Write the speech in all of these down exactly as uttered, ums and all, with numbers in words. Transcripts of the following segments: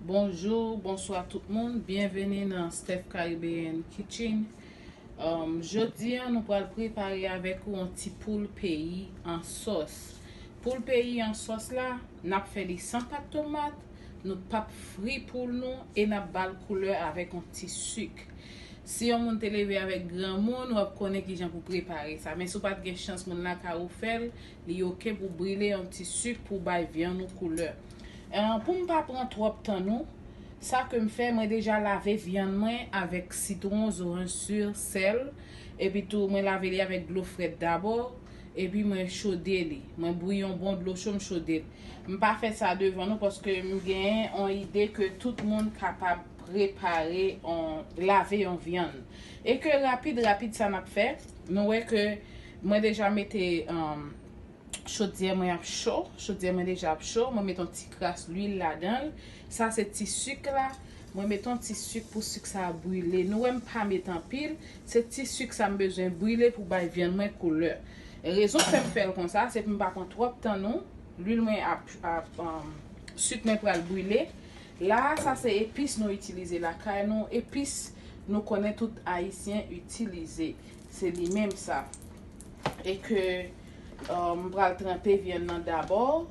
Bonjou, bonswa tout moun. Byenveni nan Steph Caribbean Kitchen. Um, jodi a, nou pral prepare avèk ou yon ti poul peyi an sòs. Poul peyi an sòs la, n ap fè li san pat tomat, nou p ap fri poul nou e n ap ba l koulè avèk yon ti sik. Si yon moun te leve avèk granmoun, w ap konnen kijan pou prepare sa. Men si w pa t gen chans moun lakay ou fè l, li oke pou brile yon ti sik pou bay vyann ou koulè. Eh, pou m pa pran twòp tan nou, sa ke m fè, mwen deja lave vyann mwen avèk sitwon, zoranj si, sèl, epi tou mwen lave li avèk dlo frèt dabò, epi mwen chode li. Mwen bouyi yon bon dlo cho, m chode l. M pa fè sa devan nou paske m genyen yon ide ke tout moun kapab prepare yon, lave yon vyann. E ke rapid, rapid sa n ap fè, nou wè ke mwen deja mete, um, chodyè mwen ap cho, chodyè mwen deja ap cho, mwen mete yon ti kras lwil ladan l. Sa se ti sik la, mwen mete yon ti sik pou sik sa a brile. Nou wè m pa mete anpil, se ti sik sa m bezwen brile pou bay vyann mwen koulè. Rezon k fè m fè l konsa, se pou m pa pran twòp tan non. Lwil mwen ap, ap, um, sik mwen pral brile. La a, sa se epis nou itilize lakay nou, epis nou konnen tout Ayisyen itilize. Se li menm sa. E ke, uh, m pral tranpe vyann nan dabò.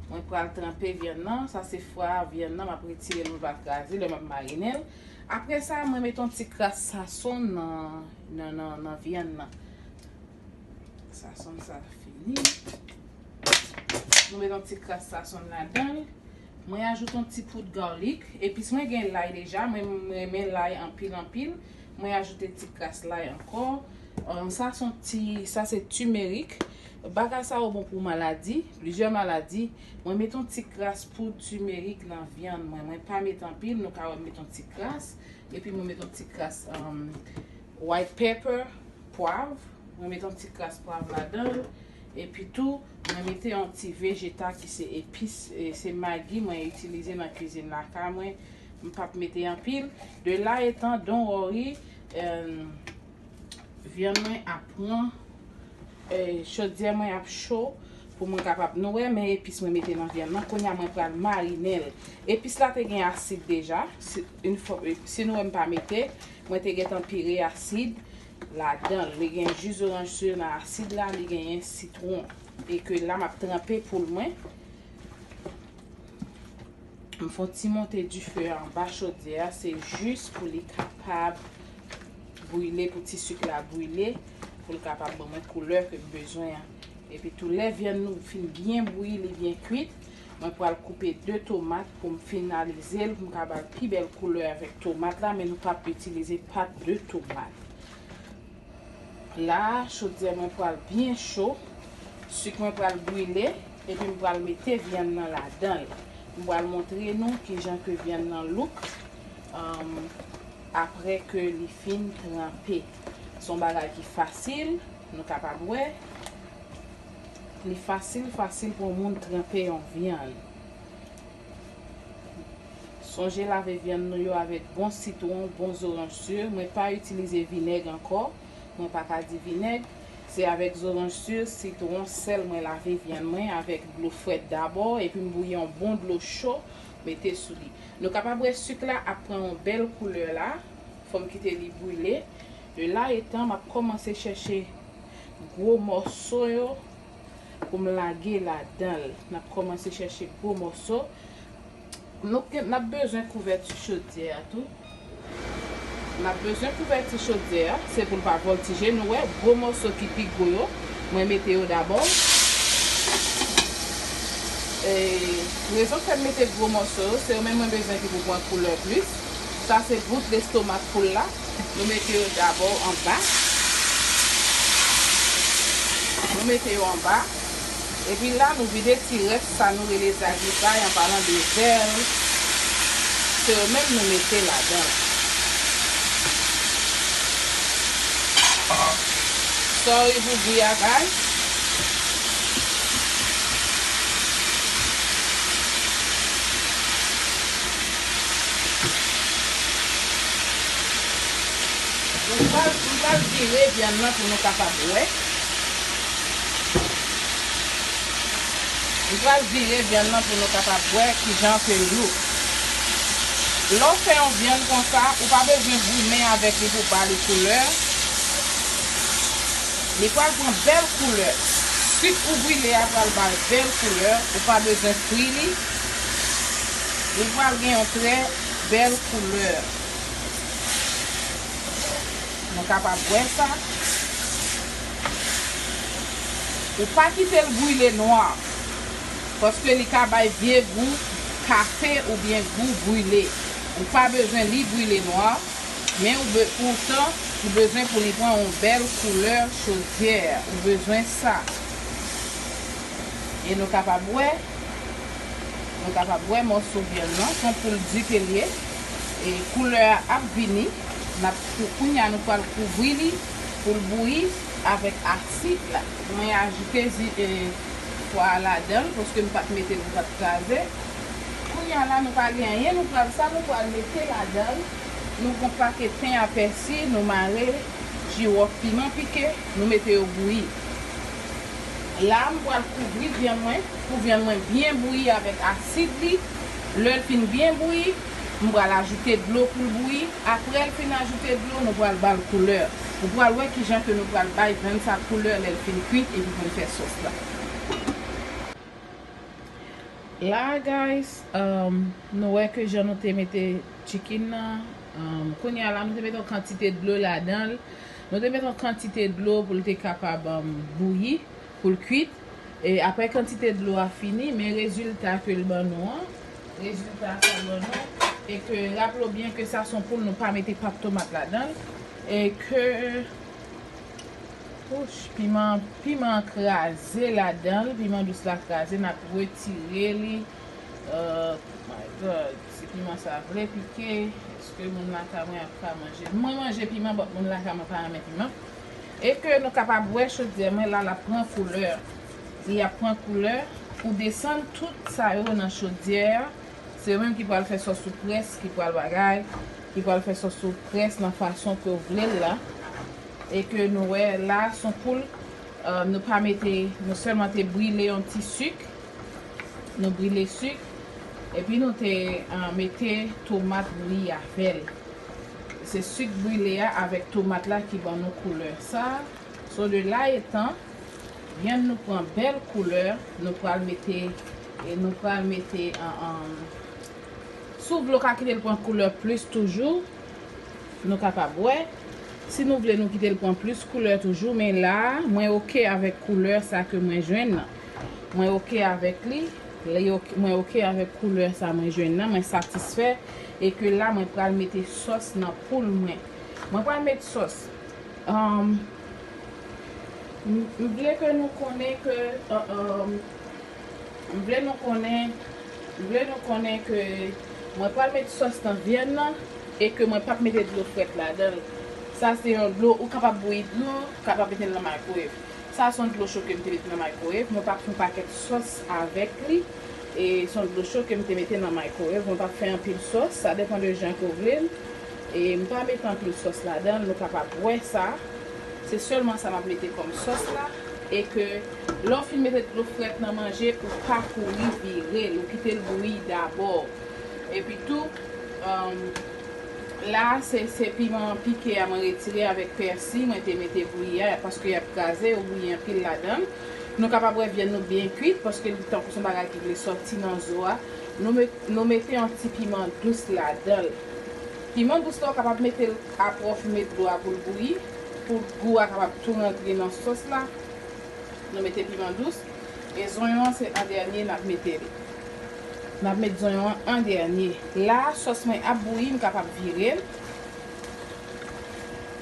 Mwen pral tranpe vyann nan. Sa se fwa vyann nan, m ap retire l, mwen pral kraze lè m ap marinen l. Apre sa, mwen mete yon ti kras sazon nan, nan, nan, nan vyann nan. Sazon sa fini. Nou met yon ti kras sazon ladan l. Mwen ajoute yon ti poud garlic. Epis mwen gen lay deja. Mwen, mwen renmen lay anpil, anpil. Mwen ajoute ti kras lay ankò. Euh, sa se yon ti, sa se timerik. Bagay sa yo bon pou maladi, plizyè maladi. Mwen met yon ti kras poud timerik nan vyann mwen. Mwen pa met anpil, nou ka wè m met yon ti kras. Epi mwen met yon ti kras, um, white pepper, pwav. Mwen met yon ti kras pwav ladan l. Epi tou, mwen mete yon ti vejeta ki se epis, e se magi mwen itilize nan kwizin lakay mwen. M p ap mete anpil. De la etan, don't worry, um, vyann mwen ap pran, eh, chodyè mwen ap cho pou mwen kapab, nou wè, men epis mwen mete nan vyann nan. Kounye a mwen pral marinen l. Epis la te gen asid deja. Si, yon fwa, si nou wè m pa mete, mwen te gentan pire asid ladan l. Li gen ji zoranj si nan asid la, li genyen sitwon. E ke la m ap tranpe poul mwen. M fè yon ti monte dife anba chodyè a, se jis pou li kapab brile, pou ti sik la brile, pou l kapab ban mwen koulè ke m bezwen an. Epi tou lè vyann nou fin byen bouyi, li byen kwit, mwen pral koupe de tomat pou m finalize l, pou m ka ba l pi bèl koulè avèk tomat la, men nou p ap itilize pat de tomat. La a, chodyè mwen pral byen cho, sik mwen pral brile, epi m pral mete vyann nan ladan l. M pral montre nou kijan ke vyann nan look, um, apre ke li fin tranpe. Se yon bagay ki fasil, nou kapab wè. Li fasil, fasil pou yon moun tranpe yon vyann. Sonje lave vyann nou yo avèk bon sitwon, bon zoranj si. Mwen pa itilize vinèg ankò. Mwen pa ka di vinèg. Se avèk zoranj si, sitwon, sèl mwen lave vyann mwen avèk dlo frèt dabò, epi m bouyi yon bon dlo cho, mete sou li. Nou kapab wè sik la ap pran yon bèl koulè la. Fò m kite li brile. De la etan, m ap kòmanse chèche gwo mòso yo pou m lage ladan l. N ap kòmanse chèche gwo mòso. Nou ke, n ap bezwen kouvèti chodyè a tou. N ap bezwen kouvèti chodyè a, se pou l pa vòltije. Nou wè, gwo mòso ki pi gwo yo, mwen mete yo dabò. E rezon k fè m mete gwo mòso yo, se yo menm mwen bezwen ki pou pran koulè plis. Sa se bout lestomak poul la. Nou mete yo dabò anba. Nou mete yo anba. Epi la, nou vide ti rès sa nou rele zagitay, an palan de zèl. Se yo menm nou mete ladan. Sorry pou bri a, guys. Nou pral, nou pral vire vyann nan pou nou kapab wè. Nou pral vire vyann nan pou nou kapab wè kijan ke l look. Lè w fè yon vyann konsa, ou pa bezwen goumen avèk li pou ba li koulè. Li pral pran bèl koulè. Sik ou brile a pral ba l bèl koulè. Ou pa bezwen fri li. Li pral gen yon trè bèl koulè. Nou kapab wè sa. Ou pa kite l brile nwa, paske li ka bay vye gou kafe oubyen gou brile. Ou pa bezwen li brile nwa, men ou be-, poutan, ou bezwen pou li pran yon bèl koulè chodyè. Ou bezwen sa. E nou kapab wè, nou kapab wè mòso vyann nan, se yon poul di ke l ye. E koulè a ap vini. N ap kou-, kounye a, nou pral kouvri li pou l bouyi avèk asid la. Mwen ajoute zi-, e, pwa a ladan l, paske m pa t mete l, m pa t kraze. Kounye a la, nou pa gen anyen, nou pral, sa nou pral mete ladan l. Nou pran pakèt pen a pèsi, nou mare jiwòf piman pike, nou mete yo bouyi. La, m pral kouvri vyann mwen, pou vyann mwen byen bouyi avèk asid li. Lè l fin byen bouyi, m pral ajoute dlo pou l bouyi. Apre l fin ajoute dlo, nou pral ba l koulè. Ou pral wè kijan ke nou pral bay vyann sa koulè lè l fin kwit epi pou n fè sòs la. La, guys, um, nou wè ke jan nou te mete chicken nan, um, kounye a la, nou te mete yon kantite dlo ladan l. Nou te mete yon kantite dlo pou l te kapab, um, bouyi, pou l kwit. E apre kantite dlo a fini, men rezilta ke l ban nou an. Rezilta sa ban nou. E ke, raple w byen ke sa se yon poul nou pa mete pap tomat ladan l. E ke, ouch, piman, piman an kraze ladan l, piman dous la kraze, n ap retire li. Uh, my God, si piman sa vle pike, èske moun lakay mwen ap ka manje? Mwen manje piman, but moun lakay mwen pa renmen piman. E ke nou kapab wè chodyè mwen la, l ap pran koulè. Li ap pran koulè. Ou desann tout sa yo nan chodyè a. Se yo menm ki pral fè sòs ou près, ki pral bagay, ki pral fè sòs ou près nan fason ke w vle l la. E ke nou wè la, se yon poul, euh, nou pa mete, nou sèlman te brile yon ti sik. Nou brile sik. Epi nou te, euh, mete tomat bouyi avè l. Se sik brile a avèk tomat la ki ban nou koulè sa. So, de la etan, vyann nou pran bèl koulè, nou pral mete, e nou pral mete an, an, si w vle w ka kite l pran koulè plis toujou, nou kapab wè. Si nou vle nou kite l pran plis koulè toujou, men la, mwen oke avèk koulè sa ke mwen jwenn nan. Mwen oke avèk li, li oke, mwen oke avèk koulè sa mwen jwenn nan, mwen satisfè, e ke la mwen pral mete sòs nan poul mwen. Mwen pral met sòs. Um, m, m vle ke nou konnen ke, uh, um, m vle nou konnen, m vle nou konnen ke mwen pral met sòs nan vyann nan e ke mwen p ap mete dlo frèt ladan l. Sa se yon dlo, ou kapab bouyi dlo, ou kapab mete l nan microwave. Sa se yon dlo cho ke m te mete nan microwave. Mwen p ap fè yon pakèt sòs avèk li. E se yon dlo cho ke m te mete nan microwave. Mwen p ap fè anpil sòs. Sa depann de jan ke w vle l. E m pa mete anpil sòs ladan l. Nou kapab wè sa. Se sèlman sa m ap mete kòm sòs la. E ke lè w fin mete dlo frèt nan manje, ou pa kouri vire l. Ou kite l bouyi dabò. Epi tou, um, la, se, se piman pike a mwen retire avèk pèsi, mwen te mete bouyi a, paske y ap kraze, yo bouyi anpil ladan l. Nou kapab wè vyann nou byen kwit, paske li tankou se yon bagay ki vle sòti nan zo a. Nou met, nou mete yon ti piman dous ladan l. Piman dous la, ou kapab mete l apre w fin met dlo a pou l bouyi, pou gou a kapab tou rantre nan sòs la. Nou mete piman dous. E zonyon an, se an dènye n ap mete li. N ap met zonyon an an dènye. La, sòs mwen ap bouyi, m kapab vire l.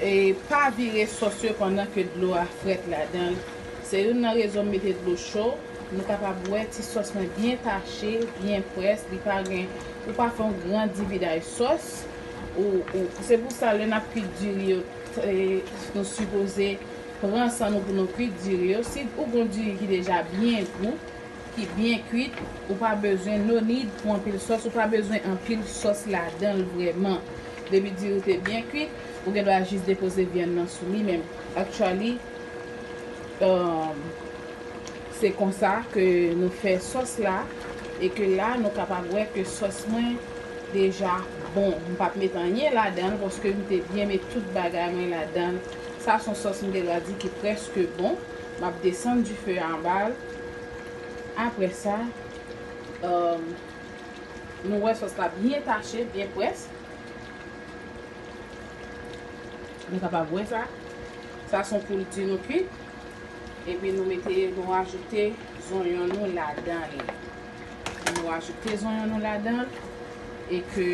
E pa vire sòs yo pandan ke dlo a frèt ladan l. Se youn nan rezon m mete dlo cho. Nou kapab wè ti sòs mwen byen tache, byen près. Li pa gen, ou pa fè yon gran dividay sòs. Ou, ou, se pou sa, lè n ap kwit diri yo, e, nou sipoze pran san nou pou nou kwit diri yo. Si ou gon diri ki deja byen gou, ki byen kwit, ou pa bezwen, no need pou anpil sòs, ou pa bezwen anpil sòs ladan l vrèman. Depi diri w te byen kwit, ou gen dwa jis depoze vyann nan sou li, men actually, um, se konsa ke nou fè sòs la, e ke la, nou kapab wè ke sòs mwen, deja bon. M p ap met anyen ladan l paske m te byen met tout bagay mwen ladan l. Sa se yon sòs m te dwa di ki prèske bon. M ap desann dife a anba l. Apre sa, um, nou wè sòs la byen tache, byen près. Nou kapab wè sa. Sa se yon poul di nou kuit. Epi nou mete, nou ajoute zonyon nou ladan li. Nou ajoute zonyon nou ladan li. E ke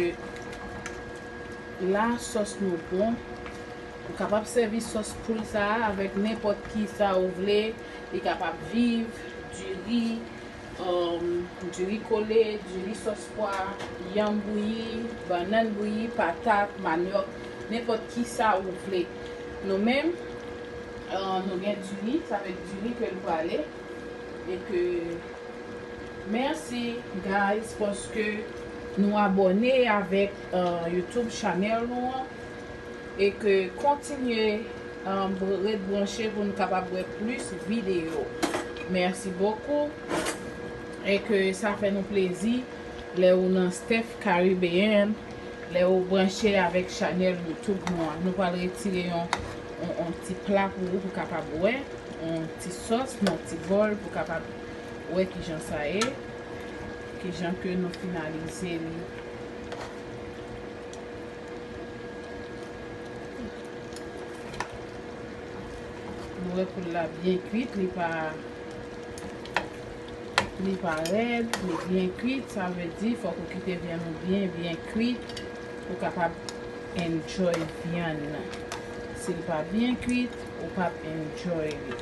la sòs nou bon. Ou kapab sèvi sòs poul sa a avèk nenpòt ki sa ou vle. Li kapab viv, diri, um, diri kole, diri sòs pwa, yanm bouyi, bannann bouyi, patat, manyòk, nenpòt ki sa ou vle. Nou menm, uh, nou gen diri, sa vle diri ke l prale. E ke mèsi, guys, paske nou abòne avèk, uh, YouTube channel nou an. E ke kontinye, um, ret branche pou nou kapab wè plis videyo. Mèsi bokou. E ke sa fè nou plezi lè ou nan Steph Caribbean, lè ou branche avèk chanèl YouTube nou an. Nou pral retire yon, yon, yon ti pla pou ou pou kapab wè, yon ti sòs nan ti bòl pou kapab wè kijan sa ye, kijan ke nou finalize li. Nou wè poul la byen kuit, li pa, li pa rèd, li byen kuit, sa vle di fòk ou kite vyann ou byen, byen kuit pou kapab enjoy vyann nan. Si l pa byen kuit, ou p ap enjoy li.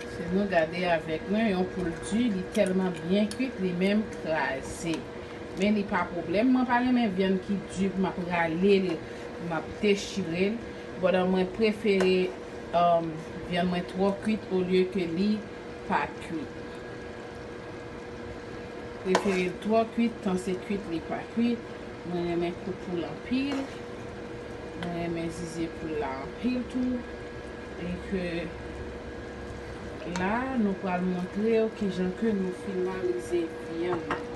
Si nou gade avèk mwen, yon poul di, li tèlman byen kuit, li menm kraze. Men li pa pwoblèm, mwen pa renmen vyann ki di pou m ap rale l, pou m ap dechire l. Pandan mwen prefere, um, vyann mwen twò kuit olye ke li pa kuit. Prefere l twò kuit, tan se kuit li pa kuit. Mwen renmen kou poul anpil. Mwen renmen zize poul la anpil tou. E ke la, nou pral montre w kijan ke nou finalize vyann nan.